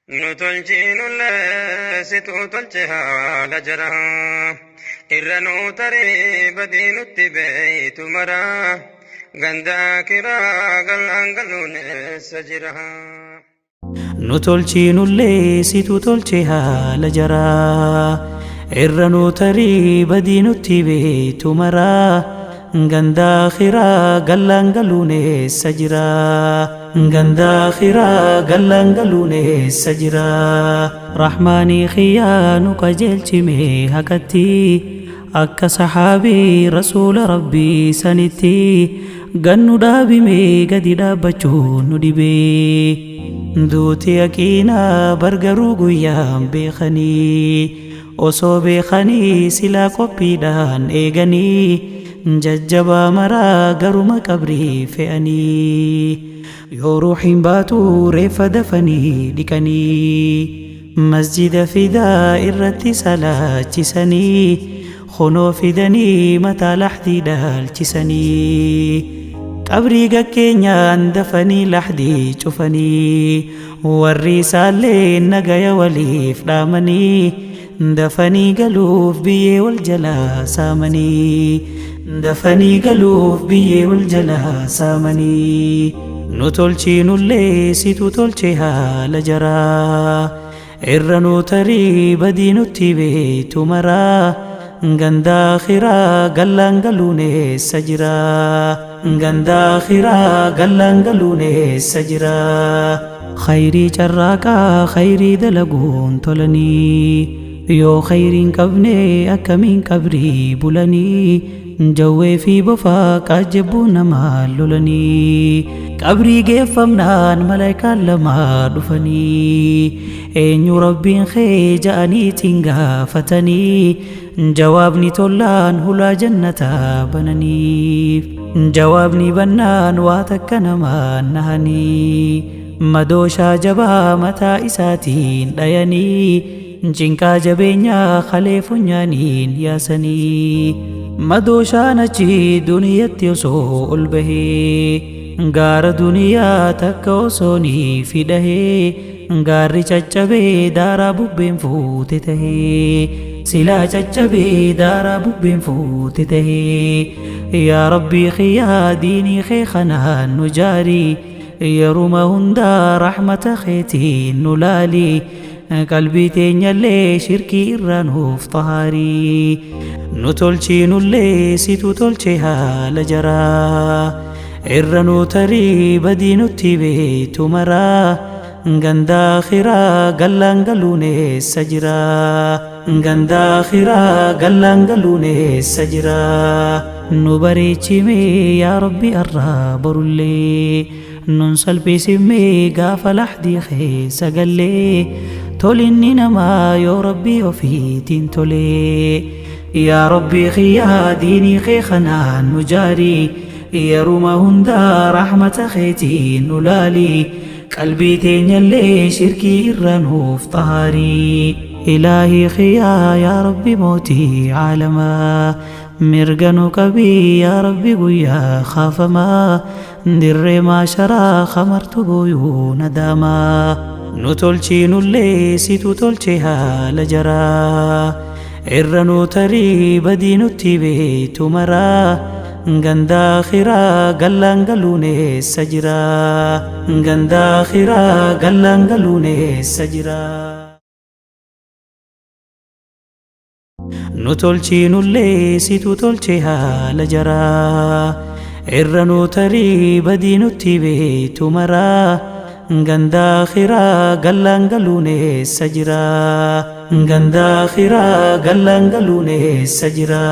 Nu tolchiinullee situ tolche haala jaraa. Irra nuu tarii badii nutti beeytu maraa. Ganda akiraa gallaan galuun eessa jira? Nu tolchiinullee situ tolche haala jaraa. Irra nuu tarii badii nutti beeytu maraa. Ganda akhiraa gallaan galuun eessa jira? Ganda akhiraa gallaan galuun eessa jira? Rahmaanii khiyyaa nu qajeelchime haqatti, akka sahaabii rasuula rabbii sanitti gannu dhaabime, gadi dhaabbachuu nu dhibee. Duuti yaqiinaa bargaruu guyyaan beekanii, osoo beekanii silaa qophiidhaan eeganii, jajjabaa maraa garuma qabrii fe'anii, yoo ruuxiin baatu reeffa dafanii dhiqanii, masjida fidaa irratti salaachisanii, kunoo fidanii mataa lahdii dhaalchisanii, qabrii gakkeenyaan dafanii lahdii cufanii, warri isaallee nagaya waliif dhaamanii, dafanii galuuf biyyee wal jalaa saamanii, dafanii galuuf biyyee wal jalaa saamanii. Nu tolchiinullee situ tolche haala jaraa. Irra nuu tarii badii nutti beeytu maraa. Ganda akhiraa gallaan galuun eessa jira? Ganda akhiraa gallaan galuun eessa jira? Khayrii carraaqaa khayrii dalaguun tolanii, yoo khayriin qabne akkamiin qabrii bulanii? Jawwee fi bofaa qaajjabbuu namaa lolanii, qabrii geeffamnaan malaayikaan lama dhufanii, eenyu rabbiin kee ja'aniitiin gaafatanii, jawaabni tollaan hulaa jannataa bananiif. Jawaabni bannaan waa takka namaan nahanii, madooshaa jabaa mataa isaatiin dhayanii, cinqaa jabeenyaa kalee funyaaniin yaasanii. Madooshaan achi duniyatti osoo ol bahee, gaara duniyaa takka osoo ni fidahee, gaarri caccabee daaraa bubbeen fuute tahee, silaa caccabee daaraa bubbeen fuute tahee. Yaa rabbii kiyyaa, diinii kee kanaan nu jaarii, yeruma hundaa rahmata keetiin nu laalii, qalbii teenyallee shirkii irraa nuuf xahaarii. Nu tolchiinullee situ tolche haala jaraa. Irra nuu tarii badii nutti beeytu maraa. Ganda akhiraa gallaan galuun eessa jira? Ganda akhiraa gallaan galuun eessa jira? Nu bareechime yaa rabbi arraa borullee, nun salphisimee gaafa lahdii keessa gallee. Tolinni namaa yoo rabbii ofiitiin tolee. Yaa rabbii kiyyaa, diinii kee kanaan nu jaarii, yeruma hundaa rahmata keetiin nu laalii, qalbii teenyallee shirkii irraa nuuf xahaarii. Ilaahii kiyyaa, yaa rabbi mootii caalamaa, mirga nu qabii yaa rabbi guyyaa kaafamaa, dirree maasharaa kamartu booyuu nadaamaa. Nu tolchiinullee situ tolche haala jaraa. Irra nuu tarii badii nutti beeytu maraa. Ganda akhiraa gallaan galuun eessa jira? Ganda akhiraa gallaan galuun eessa jira? Nu tolchiinullee situ tolche haala jaraa. Irra nuu tarii badii nutti beeytu maraa. Ganda akhiraa gallaan galuun eessa jira? Ganda akhiraa gallaan galuun eessa jira?